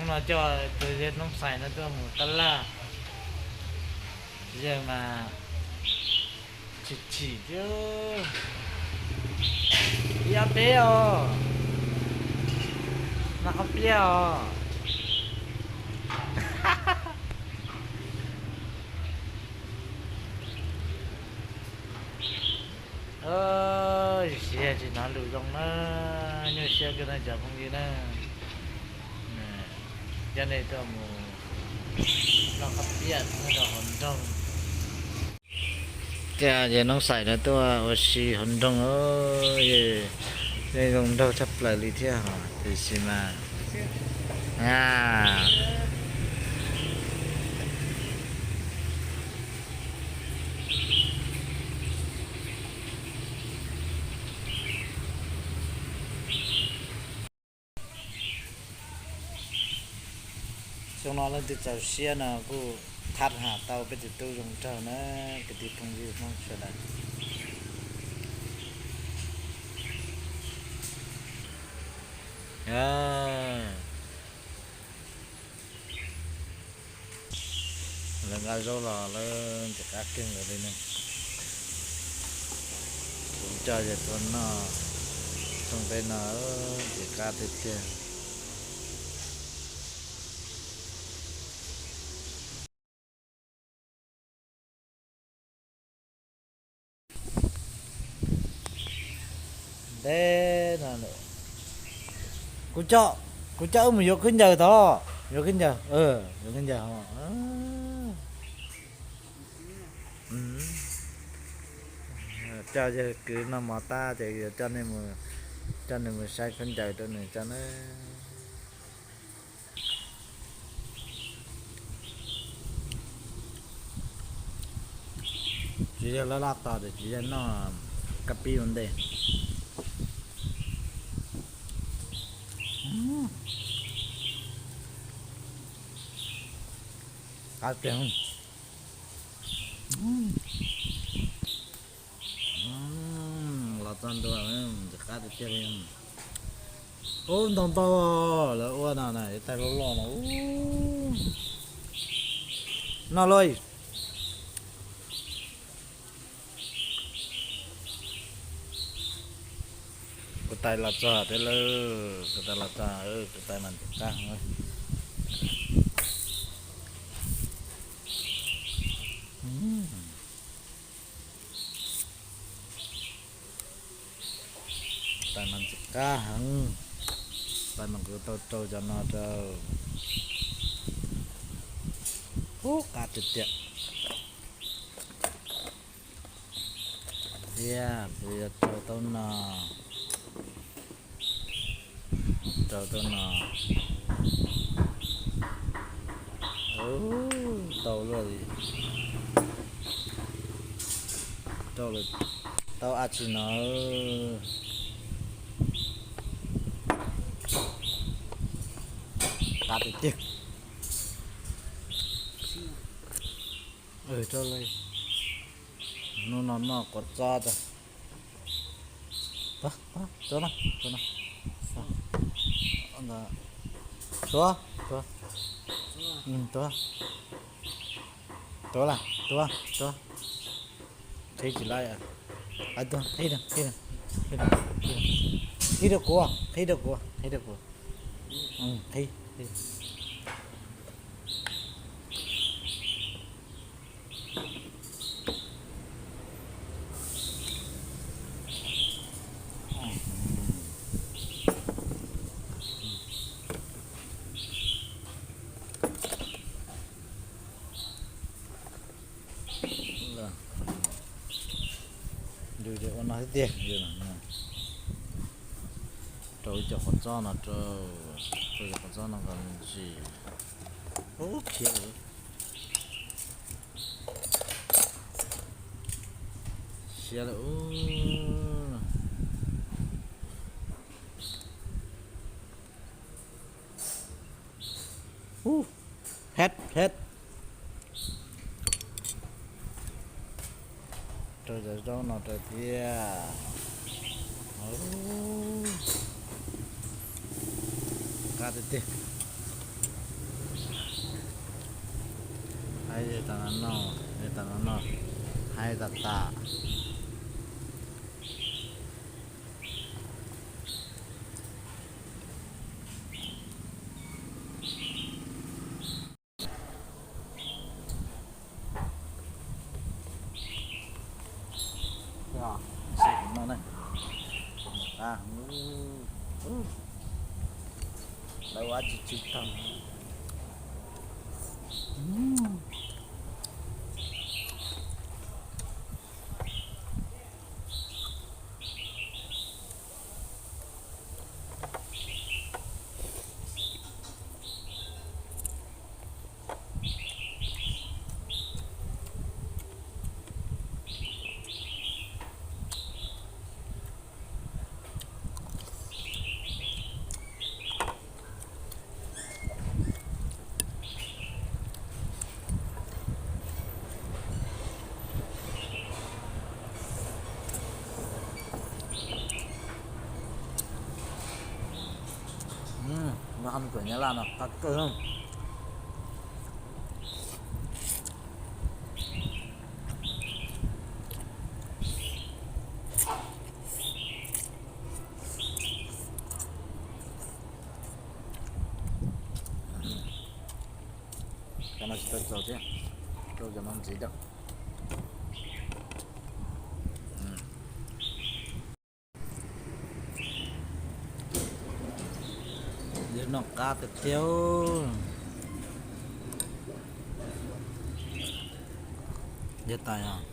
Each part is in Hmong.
No coj tus yawg Noob Xais no tuaj mus tab laj, yawg mas chim chim thiab. Ib ob peb os, noj qab pliaj os. Siab tsis hnov lus zoo na, nyuaj siab kawg na cov phooj ywg na. Coj nej tuaj mus noj qab pliaj nyob rau hauv nroog. Tias yawg Noob Xais no tuaj ua si hauv nroog, yeej zoo nraug tshaj plaws li thiab hos, tiam sis mas xyoo no leej twg txaus siab no kuj thab ham tau peb tus tub zoo nraug na, kwv tij phooj ywg Hmoob sawv daws. Lawv nqa zaub los lawv ntxim qab kawg nkaus li ne. Kuv coj yawg tuaj noj xyoo peb no ntxim qab tiag tiag. Ntev no kuv coj, kuv coj wb mus yuav khaub ncaws tod, yuav khaub ncaws, yuav khaub ncaws. Coj yawg kwv noj mov tab ces yuav coj, coj nws mus saib khaub ncaws rau nws tso na. Tsis yog laj laj tos tias tsis yog noj kab pib ua ntej. Qab tiag. Los txog ntua ntxim qab tiag tiag li. Ub, ntau ntau lawv ua no na, ib tais loj loj no. Noj lauj. Kuv tais los txog thiab lawm, kuv tais los txog, kuv tais mas ntxim qab heev. Tais mas ntxim qab heev. Tais mas kuv tau rau cov no rau. Ub, qab tiag tiag. Thiab kuv yuav rau taub no, rau taub no. Ub, tau luaj li. Rau lawm, tau ab tsi no. Qab tiag tiag. Rau li. Hnub no noj quav txob tag. Tuav, tuav, tuav no, tuav no. Tuav, tuav. Tuav, tuav, tuav. Qhib tsis laib. Tuav, qhib, qhib, qhib rau kuv, qhib rau kuv, qhib rau kuv. Qhib, qhib. Yus ces ua no thiab tiag, rau ib co quav txob no rau, rau cov quav txob no kom ntsim. Ub, khiav lawm. Siab lawm ub. Ub, phet phet. Rau cov zaub no rau thiab. Qab tiag tiag. Yog tas no no, yog tas no no, hais tas tas. Lawv ua tsis tsis tau. Noj hab me tus nyab laj no qab kawg. Cov no tsis tau txaus thiab, rau cov no ntxiv lawm. Yog noj qab tiag tiag. Yog tas os.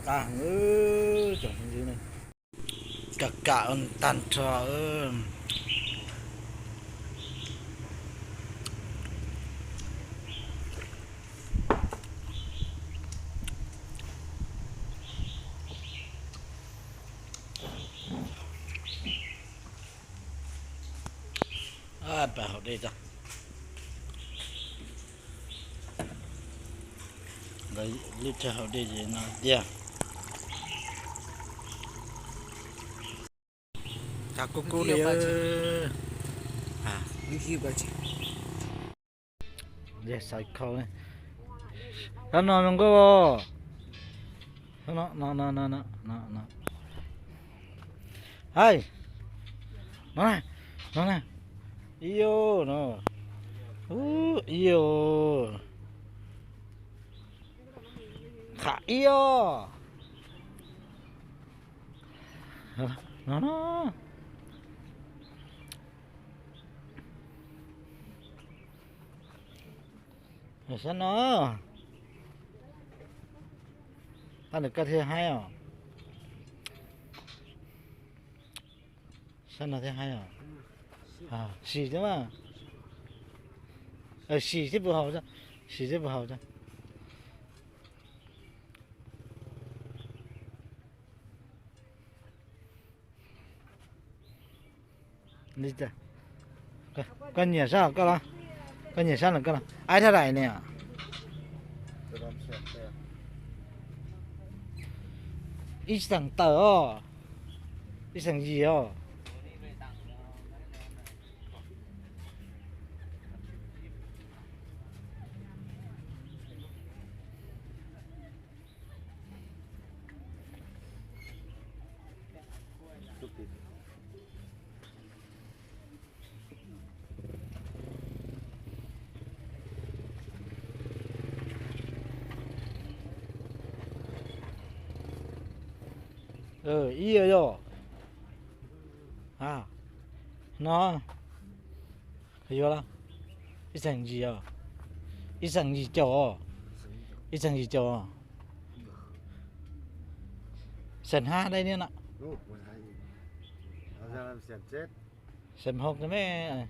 Qab heev cov phooj ywg ne. Kam kam ua tag nrho. Pas hauv dej tso. Lub chaw hauv dej ces no tiag. Kub kub li. Xaiv khau. Sab no zoo nkauj. Hais, no na, no na, ib no, ib, qham ib os. No no. Sab no, qab ntawd koj thiaj haib os. Sab no thiaj haib os. Sim thiab mas. Sim thiab puas haus, sim thiab puas haus. Koj nyiam sab koj los, koj nyiam sab no koj los. Aib thaj daim ne? Ib xeem tawm os, ib xeem yim os. Ib yog, no, yuav los, ib xeem yim os, ib xeem yim caum os, ib xeem yim caum os, Sàn hai đây nha. Sàn hộp này mẹ.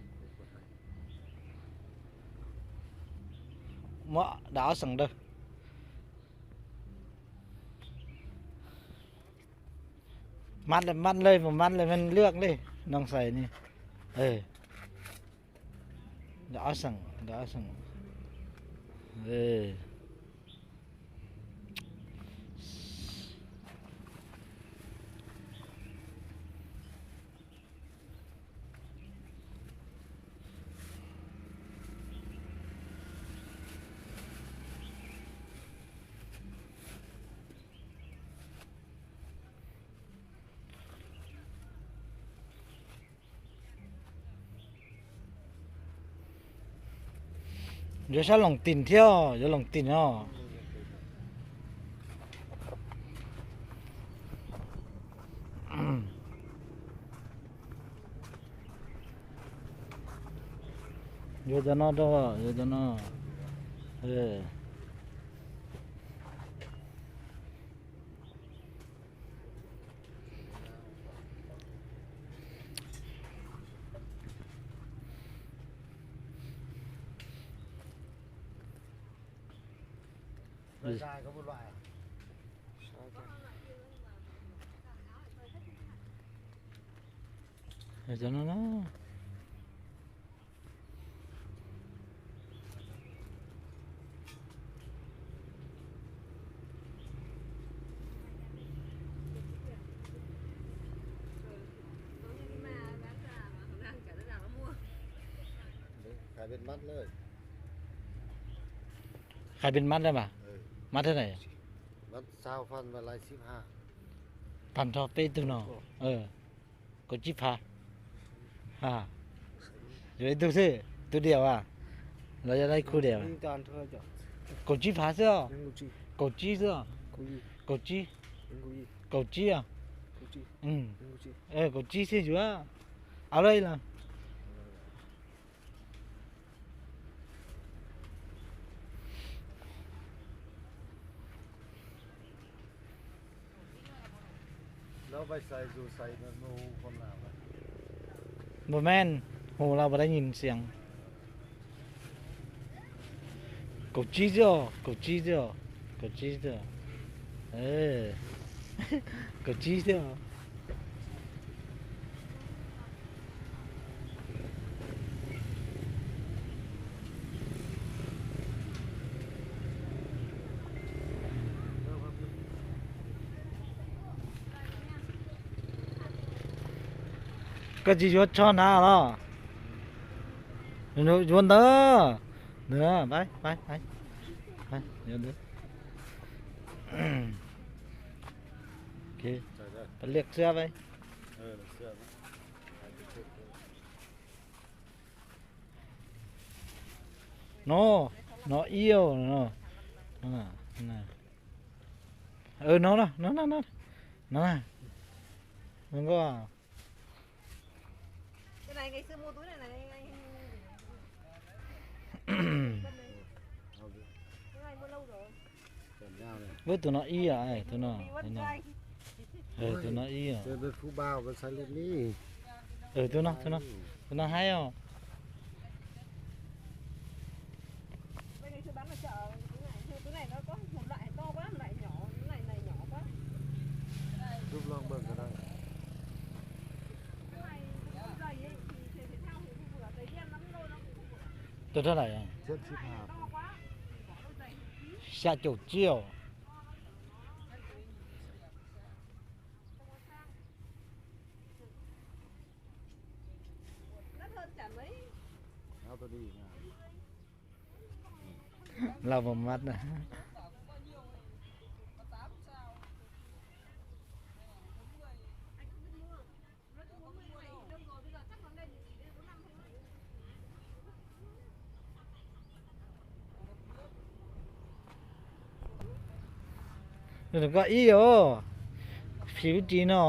Muab đảo sẵn đây. Mát lên, mát lên, một mát lên mình lượt đi. Nông xài nè. Ê. Đảo sẵn, đảo sẵn. Ê. Yuav sab Loos Tim thiab, yuav Loos Tim no. Yuav cov no rau, yuav cov no. Cov no na. Khai bên mắt đây mà. Mắt thế này. Phan tho peb tug no. Kaum tsib phav. Yuav ib tug xwb, tug diam as. Los yog ib khu diam. Kaum tsib phav xwb os. Kaum tsib xwb os. Kaum tsib. Kaum tsib os. Kaum tsib xwb yuav. Au lawm los. Npam men, hu los puas dab nyis xees. Kaum tsib xwb os, kaum tsib xwb os, kaum tsib xwb os. Kaum tsib xwb os. Koj tsis yuav tsho hnav los? Yuav ntawd. No, no ib no. No, no, no, no. Ub, tus no ib os, tus no, tus no ib os. Tus no, tus no, tus no haib os. Tus no lawm, xya caum tsib os. Lau vào mắt nè. Nws koj ib os, phiv ris no.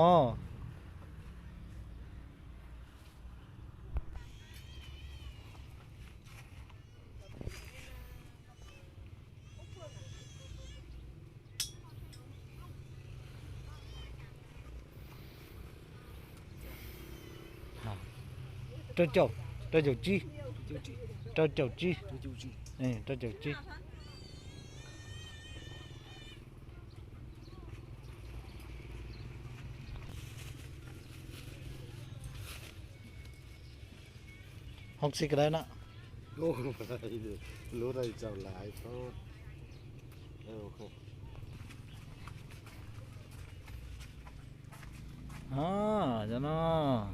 Rau caum, rau caum tsib, rau caum tsib, rau caum tsib. Không xịt cái đấy nữa. Lú này giàu lái tốt. Ờ, cho nó.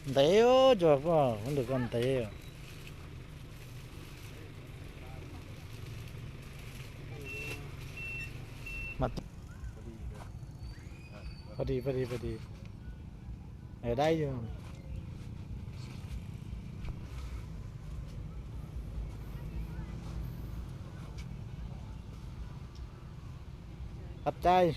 Ntev, cov koj kuv ntawm koj ntev. Padi, padi, padi. Ở đây rồi. Tab cai.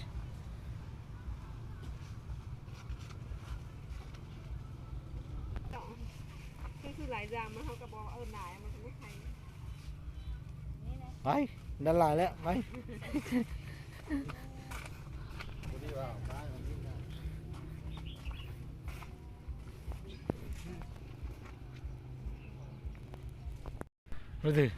Ây, đã lại lắm, ây. Lub twg?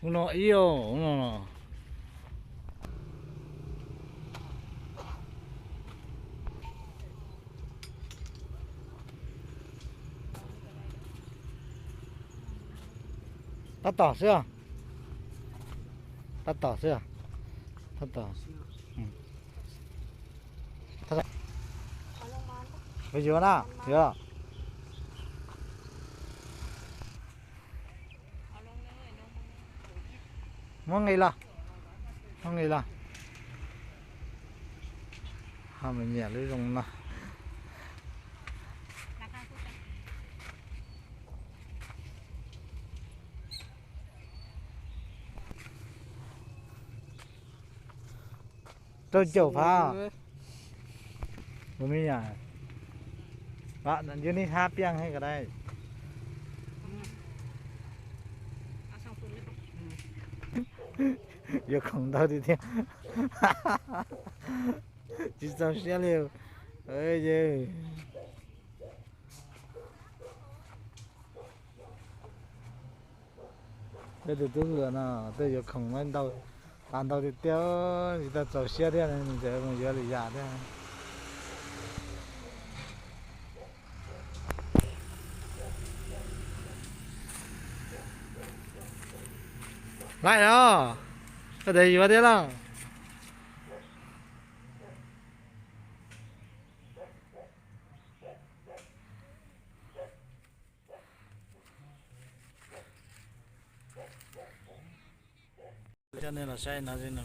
Ub no ib, ub no no. Tab tom xwb, tab tom xwb, tab tom. Yuav na, yuav. Muab nqis los, muab nqis los. Ho mas nyiam lub zoo no. Rau caum phav. Ua me nyuam, yog nej hab piaj heev ko dai. Yuav khoom ntau tiag tiag. Tsis txaus siab li. Peb tus tub hluas no tej yuav khoom ntau, tas ntau tiag tiag, tsis tau txaus siab thiab, nws tseem mus yuav lwm yam thiab. Laij os, koj tes yuav thiab lauj. Coj nej los saib no xwb no.